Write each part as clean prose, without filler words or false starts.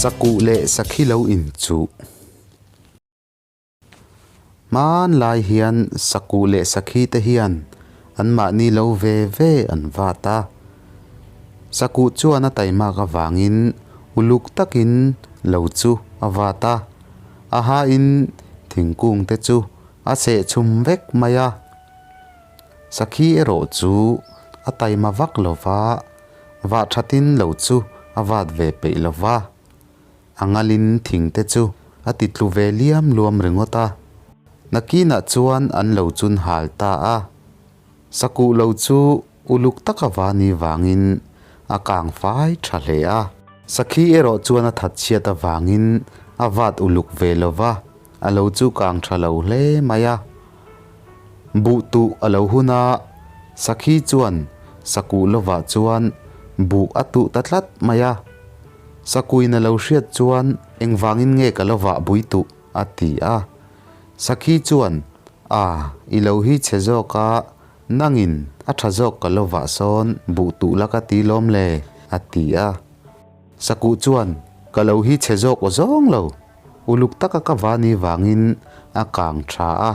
Sakuh leh sakhi lo inchuh. Hmanlai hian sakuh leh sakhi te hian anmahni lo ve ve an vat a. Sakuh chuan a taimak avangin uluk takin lo chu a vat a, a hain thingkung te chu a sehchhum vek mai a. Sakhi erawh chu a taima vak lo va, vah thatin lo chu a vat ve peih lo va, a ngalin thing te chu a ti tlu ve liam luam ringawt a. Nakinah chuan an lo chun hal ta a, sakuh lo chu uluk taka va ni vangin a kang fai tha hle a. Sakhi erawh chuan a that chhiat avangin a vat uluk ve lo va, a lo chu kang tha lo hle mai a. Buh tuh a lo hun a, Sakhi chuan Sakuh lovah chuan buh a tuh ta tlat mai a. Sakuin a lo hriat chuan engvangin nge ka lovah bui tuh a ti a. Sakhi chuan, A, i lo hi chhe zawk a, nangin a tha zawk ka lovah sawn buh tuh la ka ti lawm le, a ti a. Sakuh chuan, Ka lo hi chhe zawk aw zawng lo. Uluk taka ka va ni vangin a kang tha a,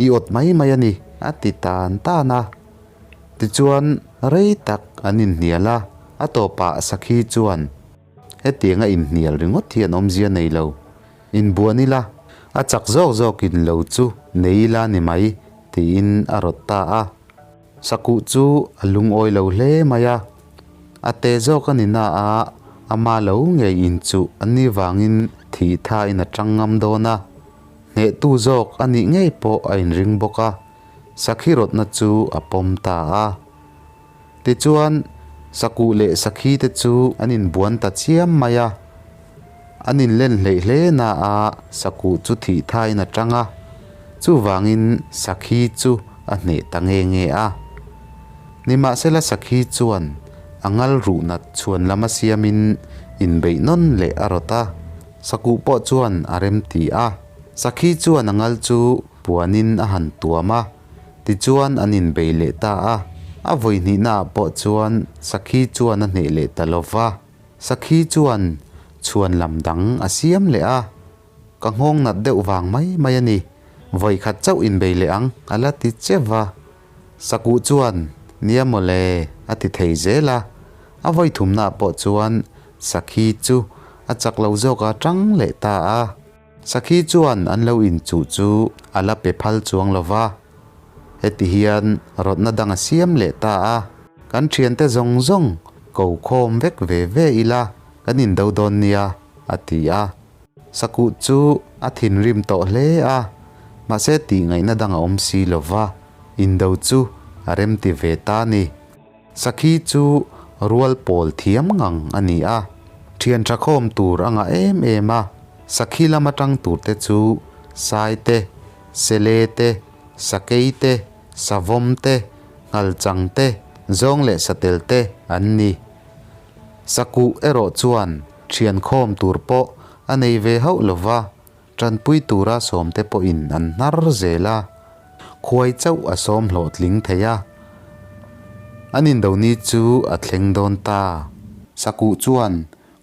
i awt mai mai a ni, a ti tan tan a. Tichuan, rei tak an inhnial a, a tawpah Sakhi chuan, Hetianga inhnial ringawt hi an awmzia nei lo. Inbuan ila, a chak zawk zawkin lo chu nei ila ni mai, tiin a rawt ta a. Sakuh chu a lungawi lo hle mai a, a te zawk a ni na a, ama lo ngei inchuh an nih vangin thih thain a tang ngam dawn a, hnehtu zawk a nih ngei pawh a inring bawk a, sakhi rawtna chu a pawm ta a. Tichuan, sakuh leh sakhi te chu an inbuan ta chiam mai a, an inlen hleih hle na a, sakuh chu thih thain a tang a, chuvangin sakhi chu a hneh ta nge nge a. Nimahsela sakhi chuan a ngal ruh nat chhuan lama siamin inbeih nawn leh a rawt a, sakuh pawh chuan a rem ti a. Sakhi chuan a ngal chu puanin a han tuam a, tichuan an inbei leh ta a. A vawihnihnaah pawh chuan sakhi chuan a hneh leh ta lo va. Sakhi chuan chhuan lam dang a siam leh a, Ka nghawng nat deuh vang mai mai a ni, vawi khat chauh inbei leh ang a la ti che va. Sakuh chuan, Nia mawle, a ti thei zel a. A vawi thumnaah pawh chuan Sakhi chu a chak lo zawk a tang leh ta a. Sakhi chuan an lo inchuh chu a la pe phal chuang lo va. Heti hian rawtna dang a siam leh ta a, kan thiante zawng zawng ko khawm vek ve ve ila kan indo dawn nia, a ti a. Sakuh chu a thinrim tawh hle a, mahse tih ngaihna dang a awm si lo va, indo chu a remti ve ta a ni. Sakhi chu rual pawl thiam ngang a ni a, thian tha khawm tur a ngah em em a, sakhi lama tang tur te chu sai te, sele te, sakei te, savawm te, nghalchang te, zawng leh satel te an ni. Sakuh erawh chuan thian khawm tur pawh a nei ve hauh lo va, Tanpui tura sawmte pawhin an hnar zel a, khuai chauh a sawm hlawhtling thei a. An indoni chu a thleng dawn ta. Sakuh chuan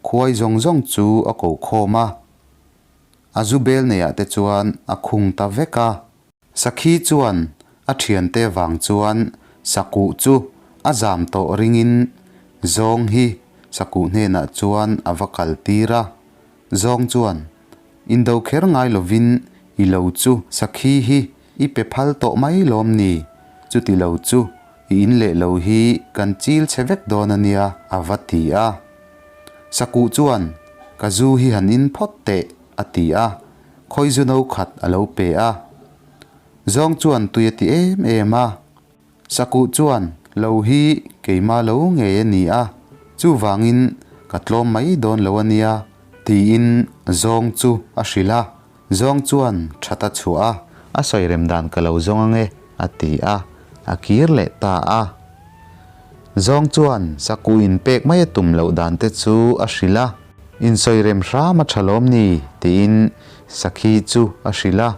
khuai zawng zawng chu a ko khawm a, a zu bel neiah te chuan a khung ta vek a. Sakhi chuan a thiante vang chuan sakuh chu a zam tawh ringin zawng hi sakuh hnenah chuan a va kal tir a. Zawng chuan, Indo kher ngai lovin i lo chu sakhi hi i pe phal tawh mai lawm ni? Chuti lo chu i in leh lo hi kan chil chhe vek dawn a nia, a va ti a. Sakuh chuan, Ka zu hi han in phawt teh, a ti a. Khawi zu no khat a lo pe a. Zawng chuan tui a ti em em a. Sakuh chuan, Lo hi keimah lo ngei a ni a, chuvangin ka tlawm mai dawn lo a nia, tiin zawng chu a hrilh a. Zawng chuan that a chhuah a. A sawi rem dan ka lo zawng ange, a ti a, a kir leh ta a. Zawng chuan sakuh inpek mai a tum loh dan te chu a hrilh a. Insawi rem hram a tha lawm ni, tiin sakhi chu a hrilh a.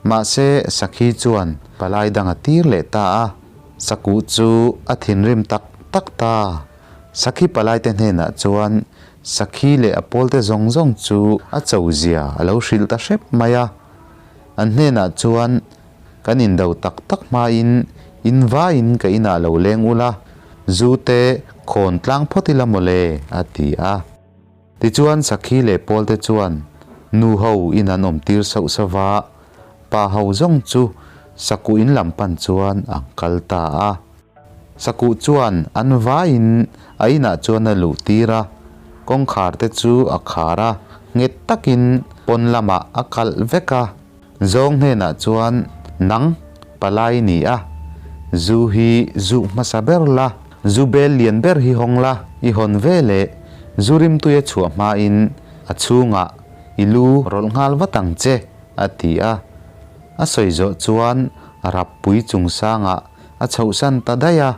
Mahse, Sakhi chuan palai dang a tir leh ta a, Sakuh chu a thinrim tak tak ta. Sakhi palaite hnenah chuan Sakhi leh a pawlte zawng zawng chu a cho zia a lo hrilh ta hrep mai a. An hnenah chuan, Kan indo tak tak hmain in vaiin ka inah lo leng ula, zu te khawn tlang phawt ila mawle, a ti a. Tichuan Sakhi leh pawlte chuan nu ho in an awm tir sauh sauh va, pa ho zawng chu Sakuh in lam pan chuan an kal ta a. Sakuh chuan an vaiin a inah chuan a luh tir a, kawngkhar te chu a khar a, nghet takin pawn lamah a kalh vek a. Zawng hnenah chuan, Nang, palai i ni a, zu hi zu hmasa ber la, zu bel lian ber hi hawng la, i hawn ve leh zu rimtui a chhuah hmain a chhungah i lu rawlh nghal vat ang che, a ti a. A sawi zawh chuan rappui chungsangah A chhohsan ta daih a,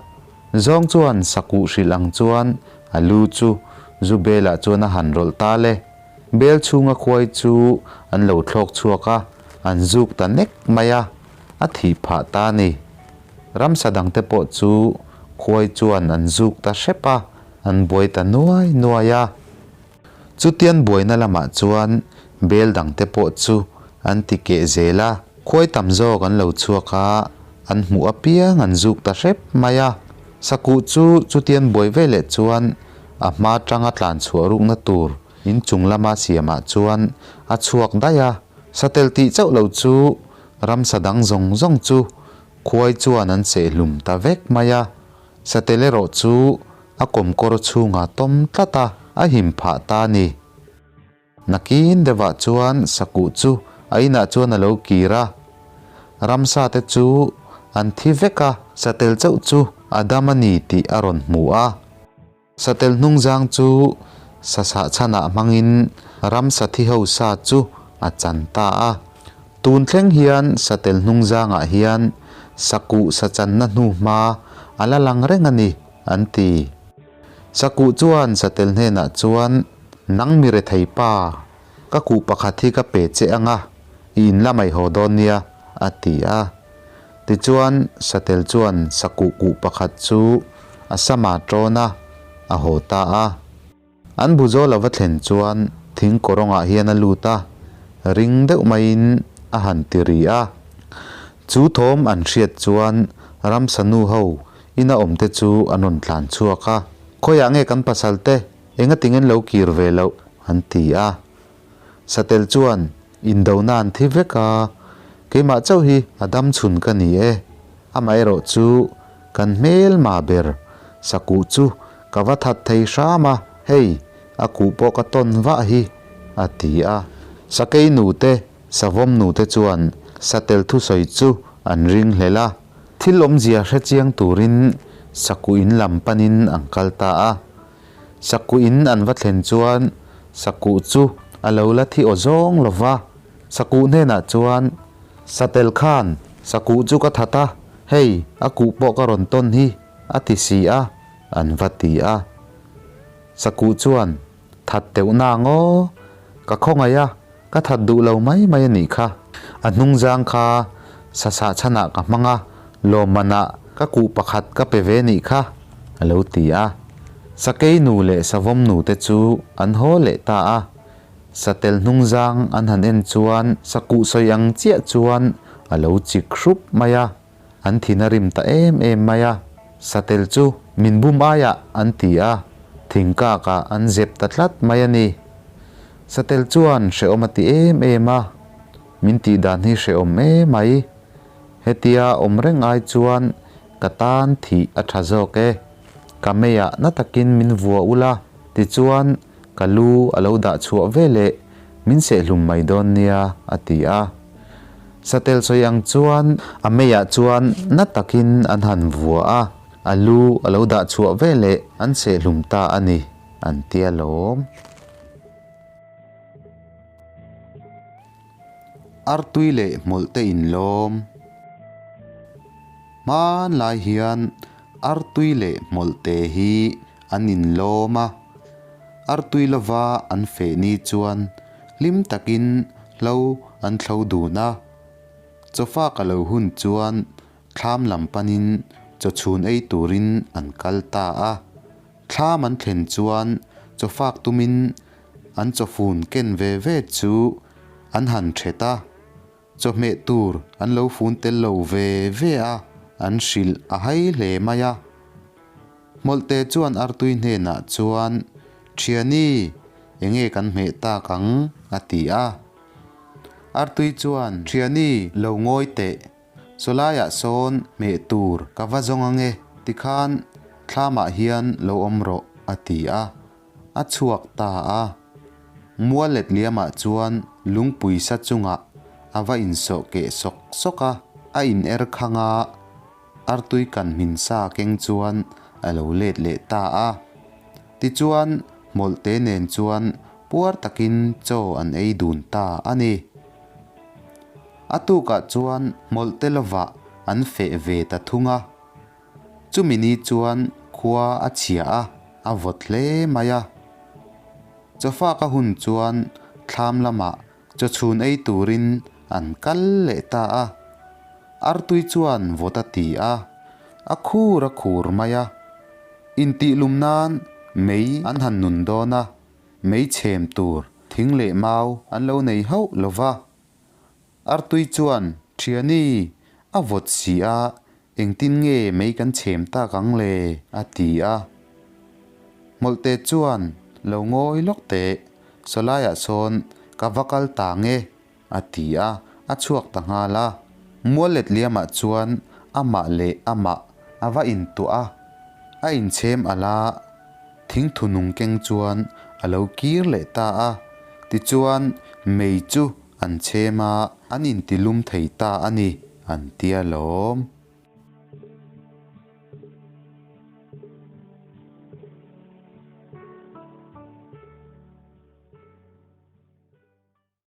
zawng chuan sakuh hrilh ang chuan a lu chu zu belah chuan a han rawlh ta le. Bel chhunga khuai chu an lo thlawk chhuak a, an zuk ta nek mai a, a thih phah ta a ni. Ramsa dangte pawh chu khuai chuan an zuk ta hrep a, an buai ta nuai nuai a. Chutian buaina lamah chuan bel dangte pawh chu an ti keh zel a, khuai tam zawk an lo chhuak a, an hmuh apiang an zuk ta hrep mai a. Sakuh chu chutian buai ve leh chuan a hma tanga tlan chhuah rukna tur inchung lama siamah chuan a chhuak daih a. Satel tih chauh lo chu ramsa dang zawng zawng chu khuai chuan an sehhlum ta vek mai a. Satel erawh chu a kawmkawr chhungah tawm tlat a, a him phah ta a ni. Nakin deuhah chuan sakuh chu a inah chuan a lo kir a, ramsa te chu an thi vek a, satel chauh chu a dam a ni tih a rawn hmu a. Satel hnungzang chu sasah chhanah hmangin ramsa thi ho sa chu a chan ta a. Tun thleng hian satel hnungzangah hian sakuh sachanna hnuhma a la lang reng a ni, an ti. Sakuh chuan satel hnenah chuan, Nang mi rethei pa, ka kuh pakhat hi ka pe che ang a, i in la mai haw dawn nia, a ti a. Tichuan satel chuan sakuh kuh pakhat chu a sama tawn a, a haw ta a. An bu zawl a va thlen chuan thing kawrawngah hian a lut a, ring deuh maiin a han ti ri a. Chu thawm an hriat chuan ramsa nu ho ina awmte chu an rawn tlan chhuak a, Khawiah nge kan pasal te engating an lo kir ve loh? an ti a. Satel chuan indona an thi vek a, keimah chauh hi a dam chhun ka ni e, amaherawh chu kan hmelma ber sakuh chu ka va that thei hram a, hei a kuh pawh ka tawn vah hi, a ti a. Sakei nute, savawm nute chuan satel thusawi chu an ring hlel a, thil awmzia hre chiang turin sakuh in lam panin an kal ta a. Sakuh in an va thlen chuan sakuh chu a lo la thi aw zawng lo va, sakuh hnenah chuan, Satel khan sakuh chu ka that a, hei a kuh pawh ka rawn tawn hi, a ti si a, an va ti a. Sakuh chuan, That teuh na ngaw, ka khawngaih a, ka that duh lo mai mai a nih kha. A hnungzang kha sasah chhanah ka hmang a, lawmmanah ka kuh pakhat ka pe ve nih kha, a lo ti a. Sakei nu leh savawm nu te chu an haw leh ta a. Satel hnungzang an han en chuan sakuh sawi ang chiah chuan a lo chik hrup mai a. An thin a rim ta em em mai a, satel chu min bum aiah an ti a, thingkakah an zep ta tlat mai a ni. Satel chuan hrehawm a ti em em a, min tih dan hi hrehawm em mai. Hetia awm reng ai chuan ka tan thih a tha zawk e. Ka meiah na takin min vua ula, tichuan ka lu a lo dah chhuah veleh min sehhlum mai dawn nia, a ti a. Satel sawi ang chuan a meiah chuan na takin an han vua a, a lu a lo dah chhuah veleh an sehhlum ta a ni, an ti alawm. Artui leh hmawlhte inlawm. Hmanlai hian artui leh hmawlhte hi an inlawm a, artui lova an feh ni chuan Hlim takin hlo an thlo dun a, chawfak a lo hun chuan thlam lam panin chawchhun ei turin an kal ta a. Thlam an thlen chuan Chawfak tumin an chawfun ken ve ve chu an han thet a. Chawhmeh tur an lo fun tel lo ve ve a, an hrilh a hai hle mai a. Hmawlhte chuan artui hnenah chuan, Thiani, enge kan hmeh tak ang? a ti a. Artui chuan, Thiani, lo ngawi teh. Sawlaiah sawn hmeh tur ka va zawng ange, tikhan thlamah hian lo awm rawh, a ti a. A chhuak ta a. Mual let liamah chuan lungpui sa chungah a va insawh keh sawk sawk a, a in er khang a, artui kan hmin sa keng chuan a lo let leh ta a. Tichuan hmawlhte nen chuan puar takin chaw an ei dun ta a ni. A tukah chuan hmawlhte lovah an feh ve ta thung a. Chumi ni chuan khua a chhia a, a vawt hle mai a. Chawfak a hun chuan thlam lamah chawchhun ei turin an kal leh ta a. Artui chuan vawt a ti a, a khur a khur mai a. Intihlum nan mei an han nun dawn a, mei chhem tur thing leh mau an lo nei hauh lo va. Artui chuan, Thiani, a vawt si a, engtin nge mei kan chhem tak ang le? a ti a. Hmawlhte chuan, Lo ngawi lawk teh, sawlaiah sawn ka va kal ta nge, a ti a, a chhuak ta nghal a. Mual let liamah chuan amah leh amah a va intuah a, a inchhem alh a. Thingthu nung keng chuan a lo kir leh ta a, tichuan mei chu an chhem a, an intilum thei ta a ni, an tia lawm.